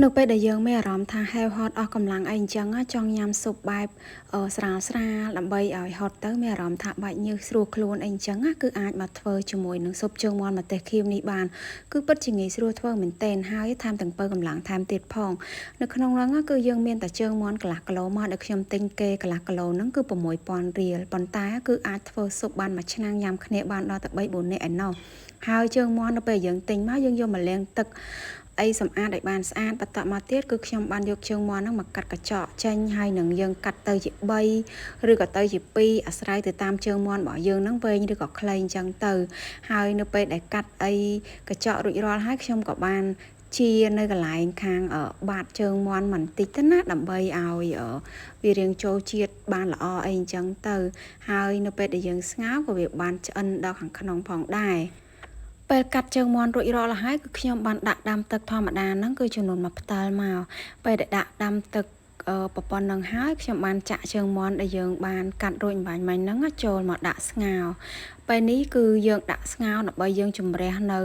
នៅពេលដែលយើងមានអារម្មណ៍ថាហេវហត់អស់កម្លាំងអីអញ្ចឹងចង់ញ៉ាំស៊ុបបែបស្រាលស្រាលដើម្បីឲ្យហត់ទៅមានអារម្មណ៍ថាបាច់ញើសស្រួលខ្លួនអីអញ្ចឹងគឺអាចមកធ្វើជាមួយនឹងស៊ុបជើងមាន់ម្ទេសខៀវនេះបានគឺពិតជាងាយស្រួលធ្វើមែនទែនហើយថែមទាំងបើកម្លាំងថែមទៀតផងនៅក្នុងហ្នឹងគឺយើងមានតែជើងមាន់កន្លះគីឡូមកដែលខ្ញុំទិញគេកន្លះគីឡូហ្នឹងគឺ6000រៀលប៉ុន្តែគឺអាចធ្វើស៊ុបបានមួយឆ្នាំងញ៉ាំគ្នាបានដល់ទៅ3 4នាក់ឯណោះហើយជើងមាន់នៅពេលយើងទិញមកយើងយកមកលាងទឹកអីសម្អាតឲ្យបានស្អាតបន្តមកទៀតគឺខ្ញុំបានយកជើងមាន់ហ្នឹងមកកាត់កញ្ចក់ចេញហើយនឹងយើងកាត់ទៅជា3ឬក៏ទៅជា2អាស្រ័យទៅតាមជើងមាន់របស់យើងហ្នឹងវែងឬក៏ខ្លីអញ្ចឹងទៅហើយនៅពេលដែលកាត់អីកញ្ចក់រួចរាល់ហើយខ្ញុំក៏បានជានៅកន្លែងខាងបាតជើងមាន់បន្តិចទៅណាដើម្បីឲ្យវារៀងចូលជាតិបានល្អអីអញ្ចឹងទៅហើយនៅពេលដែលយើងស្ងោរក៏វាបានឆ្អិនដល់ខាងក្នុងផងដែរពេលកាត់ជើងមាន់រួចរាល់ហើយគឺខ្ញុំបានដាក់ដាំទឹកធម្មតាហ្នឹងគឺចំនួនមួយផ្តិលមកពេលដែលដាក់ដាំទឹកប្រព័ន្ធនឹងហើយខ្ញុំបានចាក់ជើងមាន់ដែលយើងបានកាត់រួចបាញ់មិញហ្នឹងចូលមកដាក់ស្ងោរពេលនេះគឺយើងដាក់ស្ងោរដើម្បីយើងជំរះនៅ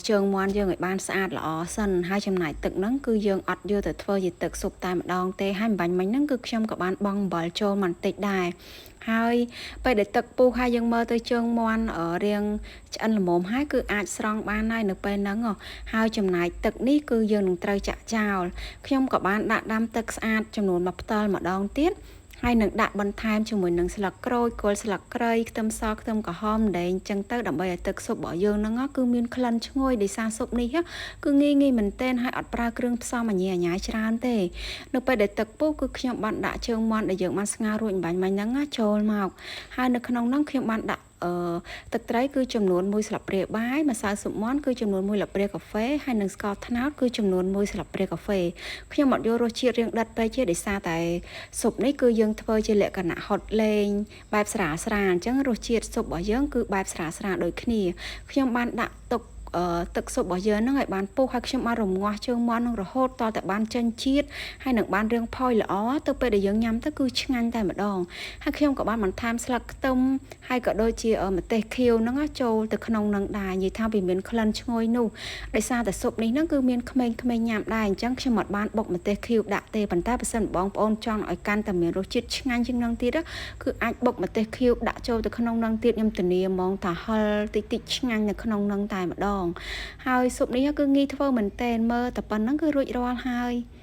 ជើងមាន់យើងឲ្យបានស្អាតល្អសិនហើយចំណែកទឹកហ្នឹងគឺយើងអត់យកទៅធ្វើជាទឹកស៊ុបតែម្ដងទេហើយបាញ់មិញហ្នឹងគឺខ្ញុំក៏បានបង់អំបិលចូលបន្តិចដែរហើយពេលដែលទឹកពុះហើយយើងមើលទៅជើងមាន់រៀងឆ្អិនល្មមហើយគឺអាចស្រង់បានហើយនៅពេលហ្នឹងហើយចំណែកទឹកនេះគឺយើងនឹងត្រូវចាក់ចោលខ្ញុំក៏បានដាក់ដាំទឹកស្អាតចំនួនមួយផ្តិលម្ដងទៀតហើយនឹងដាក់បន្ថែមជាមួយនឹងស្លឹកក្រូចគល់ស្លឹកគ្រៃខ្ទឹមសខ្ទឹមក្រហមដែងចឹងទៅដើម្បីឲ្យទឹកស៊ុបរបស់យើងហ្នឹងគឺមានក្លិនឈ្ងុយដោយសារស៊ុបនេះគឺងាយងាយមែនទែនហើយអត់ប្រើគ្រឿងផ្សំអញញ៉ាយច្រើនទេនៅពេលដែលទឹកពុះគឺខ្ញុំបានដាក់ជើងមាន់ដែលយើងបានស្ងោររួចបាញ់មិញហ្នឹងចូលមកហើយនៅក្នុងហ្នឹងខ្ញុំបានដាក់អឺទឹកត្រីគឺចំនួន1ស្លាបព្រាបាយម្សៅស៊ុបមាន់គឺចំនួន1ស្លាបព្រាកាហ្វេហើយនិងស្ករត្នោតគឺចំនួន1ស្លាបព្រាកាហ្វេខ្ញុំអត់យករសជាតិរាងដិតពេកទេដោយសារតែស៊ុបនេះគឺយើងធ្វើជាលក្ខណៈហត់លេងបែបស្រាលស្រាលអញ្ចឹងរសជាតិស៊ុបរបស់យើងគឺបែបស្រាលស្រាលដូចគ្នាខ្ញុំបានដាក់ទុកទឹកស៊ុបរបស់យើងហ្នឹងឲ្យបានពុះហើយខ្ញុំបានរងាស់ជើងមាន់នឹងរហូតតតែបានចេញជាតិហើយនឹងបានរឿងផុយល្អទៅពេលដែលយើងញ៉ាំទៅគឺឆ្ងាញ់តែម្ដងហើយខ្ញុំក៏បានបន្ថែមស្លឹកខ្ទឹមហើយក៏ដូចជាម្ទេសខៀវហ្នឹងចូលទៅក្នុងនឹងដែរនិយាយថាវាមានក្លិនឈ្ងុយនោះដោយសារតែស៊ុបនេះហ្នឹងគឺមានក្មេងៗញ៉ាំដែរអញ្ចឹងខ្ញុំអត់បានបុកម្ទេសខៀវដាក់ទេប៉ុន្តែបើសិនបងប្អូនចង់ឲ្យកាន់តែមានរសជាតិឆ្ងាញ់ជាងនឹងទៀតគឺអាចបុកម្ទេសខៀវដាក់ចូលទៅក្នុងនឹងទៀតខ្ញុំធានាហ្មងថាហឹរតិចតិចឆ្ងាញ់នៅក្នុងនឹងតែម្ដងហើយស៊ុបនេះគឺងាយធ្វើមែនតើមើលតែប៉ុណ្្នឹងគឺរួចរាល់ហើយ។